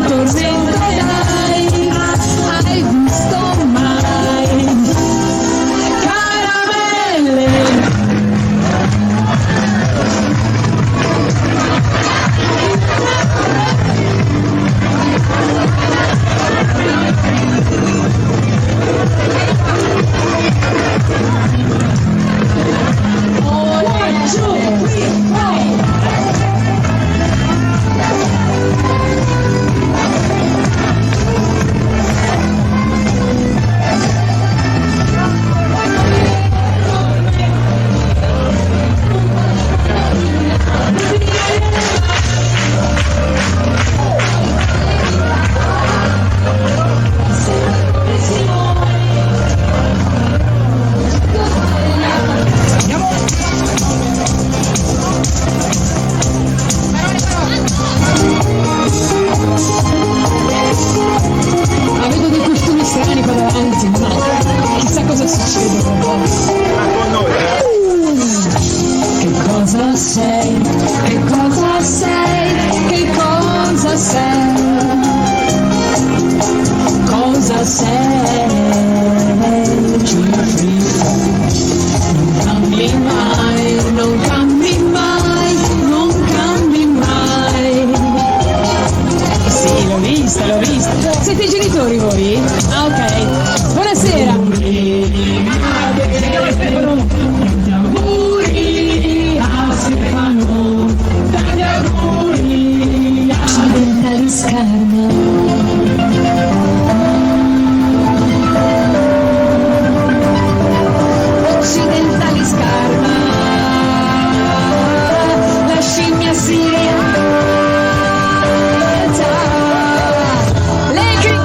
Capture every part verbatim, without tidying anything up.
un tormento, dai, hai visto mai? Caramelle. Avevo dei costumi strani qua davanti, ma chissà cosa succede. Che cosa sei? Che cosa sei? Che cosa sei? Cosa sei? Ci non cambi mai, non cambi mai, non cambi mai. Sì, l'ho vista, l'ho vista. Siete i genitori voi? Ah, ok. Buonasera. Accidentali scarma. Accidentali scarma. La scimmia si rialza. Le cri-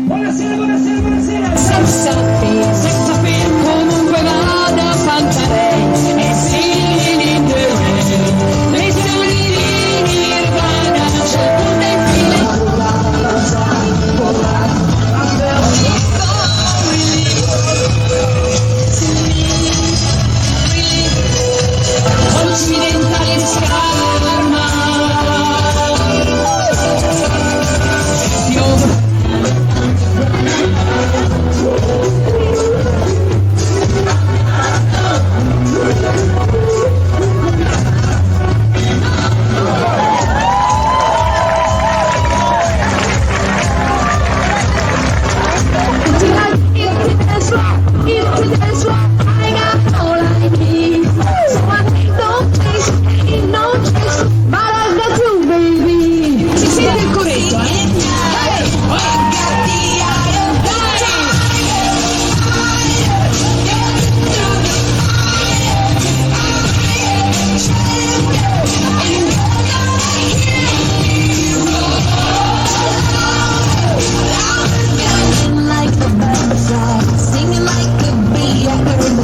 Buonasera, buonasera, buonasera. Senza te, senza te, comunque vada, cantarei. E sì, lezioni di Nirvana, c'è un defilo. Occidentali scarma. Si sente il coretto, eh? Like a butterfly, singing like a bee.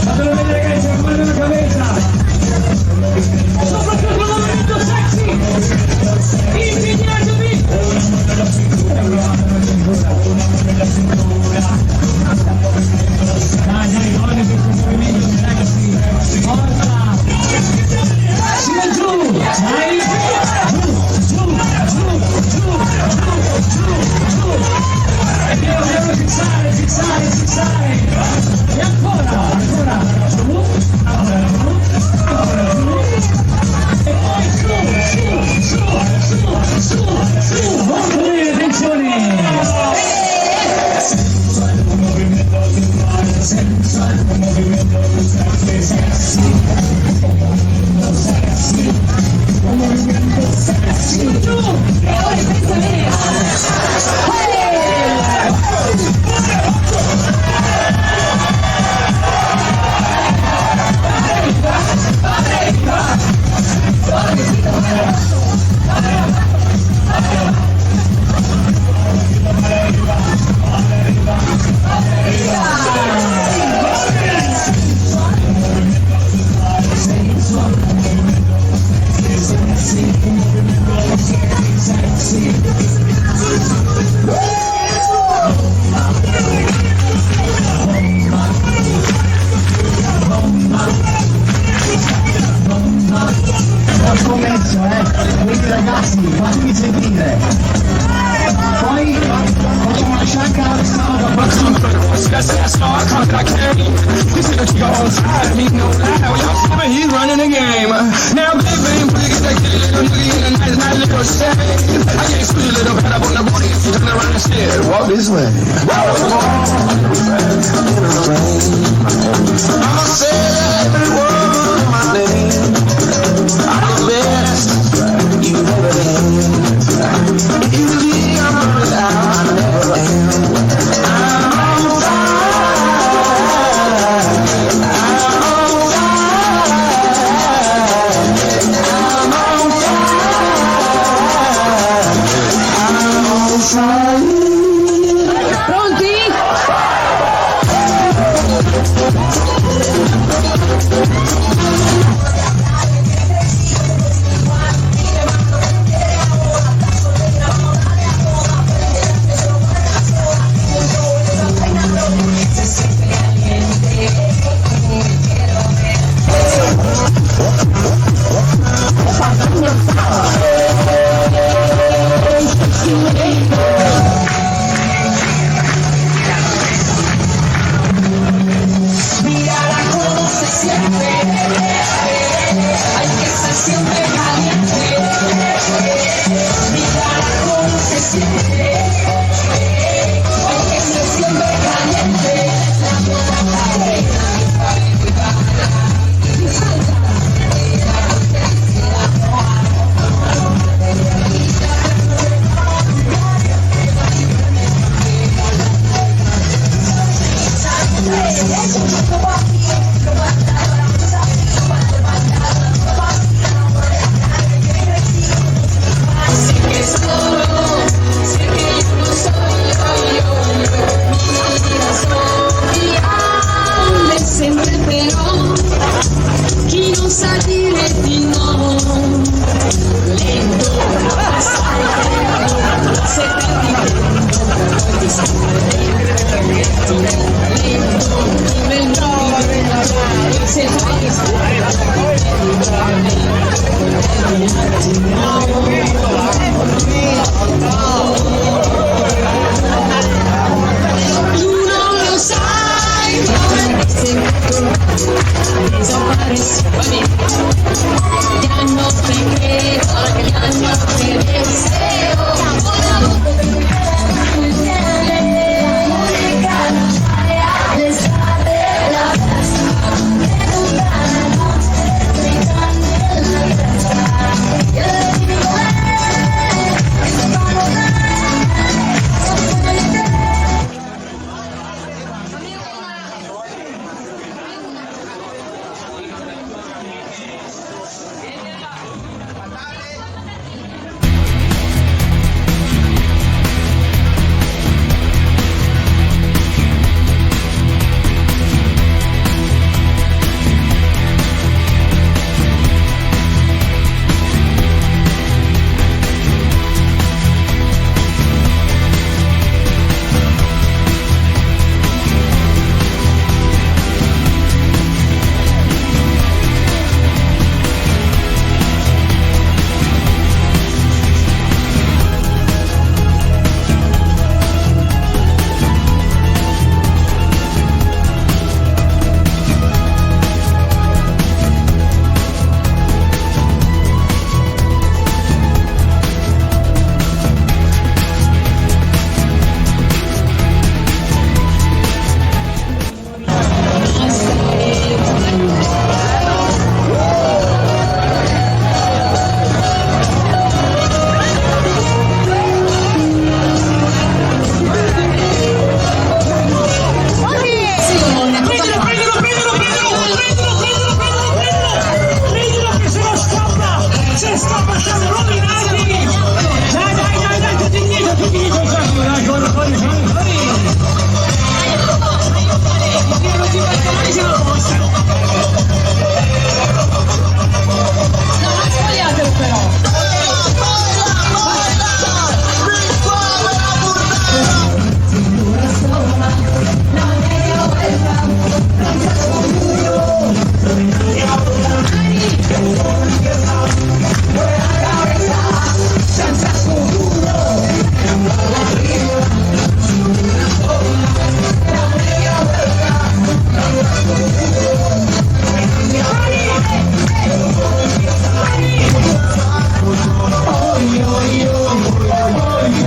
Fatelo vedere, ragazzi, guardate la cabeza. Soprattutto il movimento sexy. Impegnatevi. Dai, dai, dai, questo movimento sexy. Forza. Su e giù. Dai. Giù, giù, giù. E piano piano fissare, fissare, fissare. E ancora, ancora. Giù, ancora giù, ancora giù. E poi su, su, su, su, su, su. Molto bene, attenzione. Ho scommesso, eh? Quindi ragazzi, fatemi sentire. Poi facciamo una sciacca sabato prossimo. Now, baby, we get that kitty little nigga in a nice, nice little shade. I can't squeeze a little bit up on the booty. Turn around and shit. Walk this way. I'ma say every word of my name. I'm the best you ever had. If you leave, I'm running out. I never am. I'm on fire. I'm on fire. I'm on fire. I'm on fire. Pronti?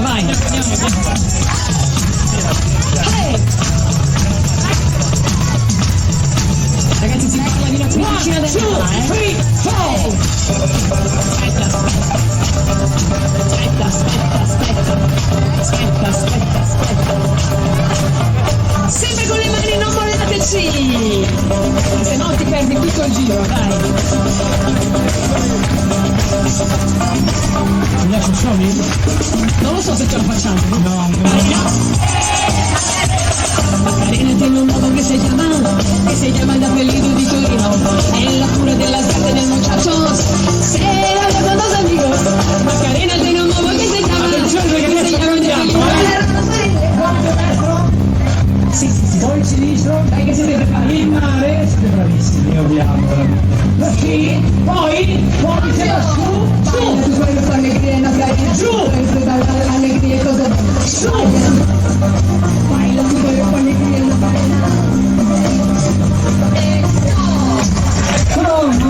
Vai. Hey! Ragazzi, si parla di una quindicina de anni fa, eh. One, two, three, four. Aspetta, aspetta, aspetta, aspetta, aspetta, aspetta, aspetta, aspetta. Sempre con le mani, non mollateci! Se no ti perdi tutto il giro, dai. Adesso suoni? Non lo so se ce la facciamo. No, no. Macarena tiene un modo che se llama, che se llama el apellido di Torino, es la cura de las gatas del muchacho, se habla con dos amigos. Macarena tiene un modo que se llama, attenzione, perché che se adesso llama el apellido. Sì, sì, sì. Poi sinistro. Dai che siete bravi. Il mare, siete bravissimi, io vi amo veramente. Sì, poi, poi si va su, su. Giù. Giù. Su. Pronto,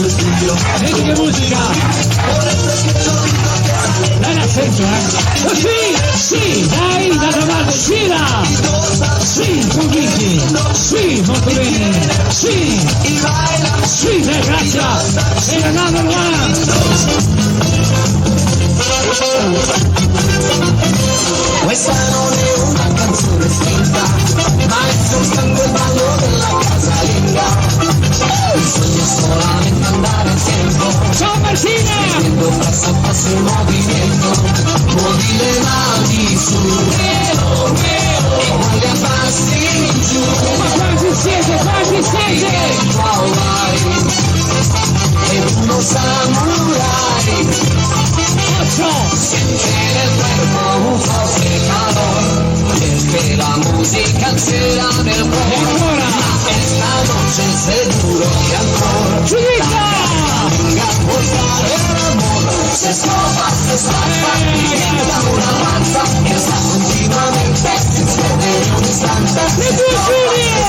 Senti che musica! Bella sento, eh! Così! Sì! Dai, d'altra parte, gira! Sì, convinti! Sì, molto bene! Sì! Sì, dai, grazie! È la number one! Questa non è una canzone scritta, ma è soltanto il ballo della casalinga. Bisogna solamente andare a tempo. Ciao Martina! Scrivendo passo passo il movimento, muovi le mani su, e poi le abbassi in giù. Ma quanti siete? Quanti siete? Vai, e tu non samurai. Faccio! Sentire il corpo un forte calore, perché la musica c'era nel cuore. E ancora! Ma esta noche seguro che ancora. Giudica! Venga a portare l'amore. Se scopa, se scopa, eh, diventa una pazza, che sta continuamente, si vede in un istante. Le tue furie!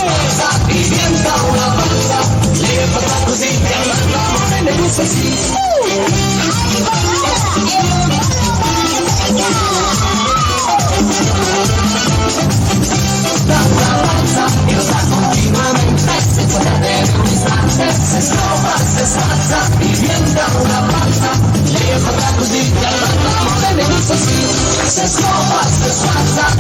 Se scopa, se scopa,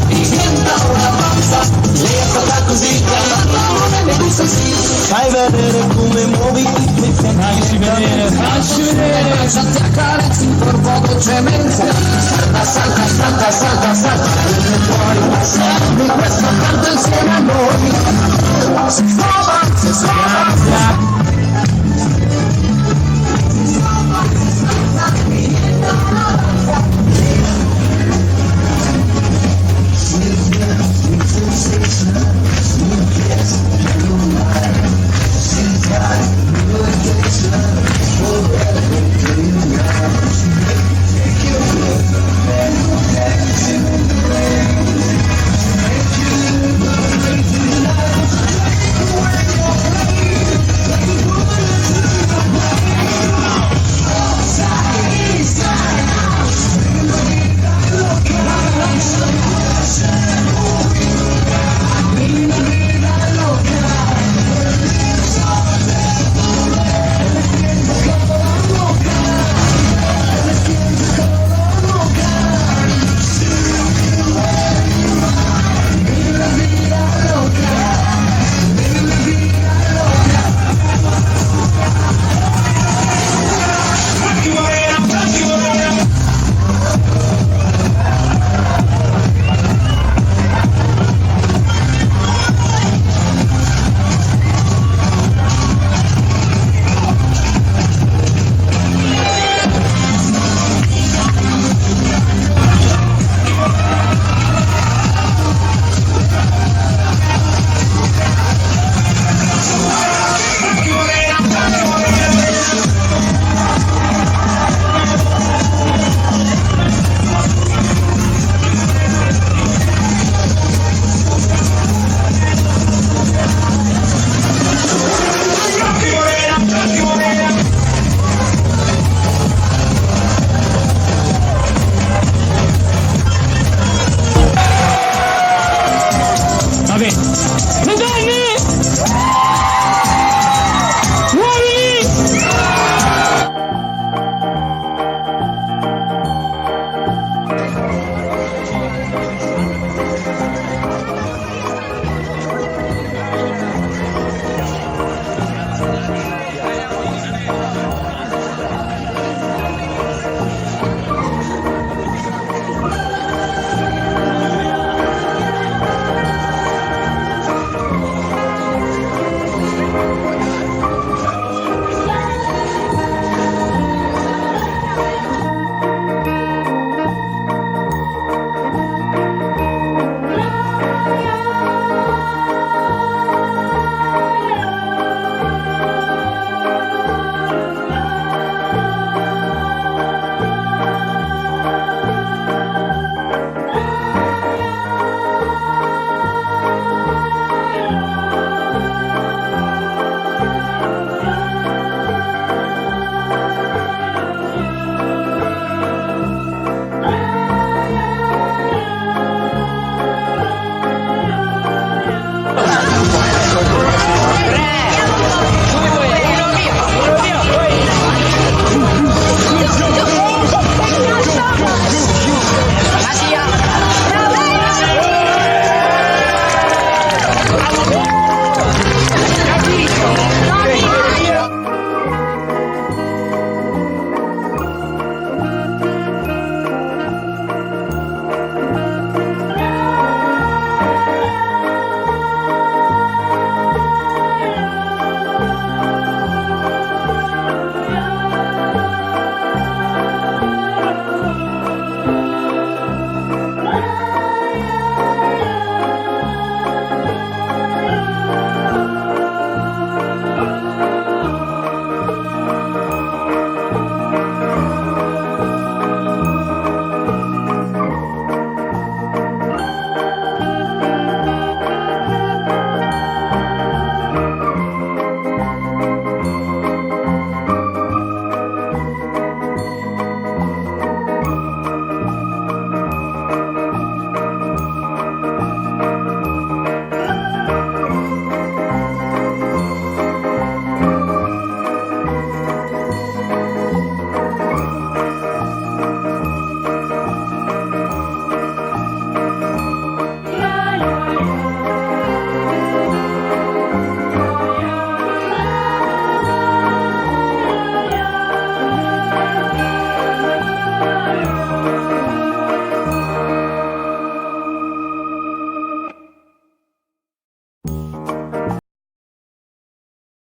diventa una pazza, lei è fatta così, che l'amore ne gusta sì. Fai vedere come muovi i tuoi piedi. Facci vedere, facci vedere. Ti accarezzi il corpo dolcemente. Salta, salta, salta, salta, salta. Fuori, passeremo questo canto insieme a noi. Se scova, se scova.